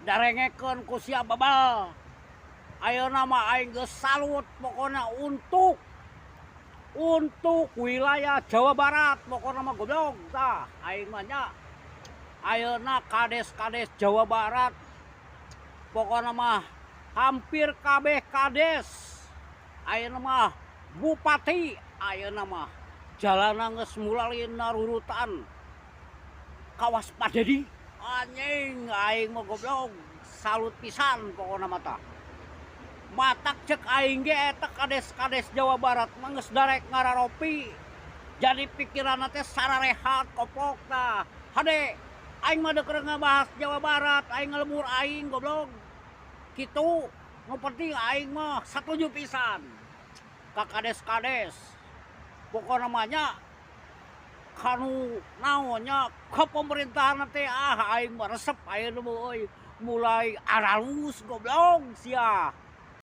Darengekeun ku sia babal. Ayeuna mah aing geus salut pokona untuk untuk wilayah Jawa Barat pokona mah, goblok. Tah, aing mah nya. Ayeuna kades-kades Jawa Barat pokona mah hampir kabeh kades, ayeuna mah bupati, ayeuna mah jalana geus mulai narurutan kawas Pak Dedi. Anjing, aing mah goblok salut pisan pokona mah. Tah, matak cek aing ge eta kades-kades Jawa Barat mah geus darek ngararopi, jadi pikiran teh sararehat koplok. Tah, hade aing mah deukeut ngabahas Jawa Barat, aing ngalembur aing, goblok. Kitu nu penting, aing mah satuju pisan ka kades-kades pokona mah nya, kanu naonnya ke pemerintahan teh. Ah, aing mah resep ayeuna mah euy, mulai aralus, goblok sia.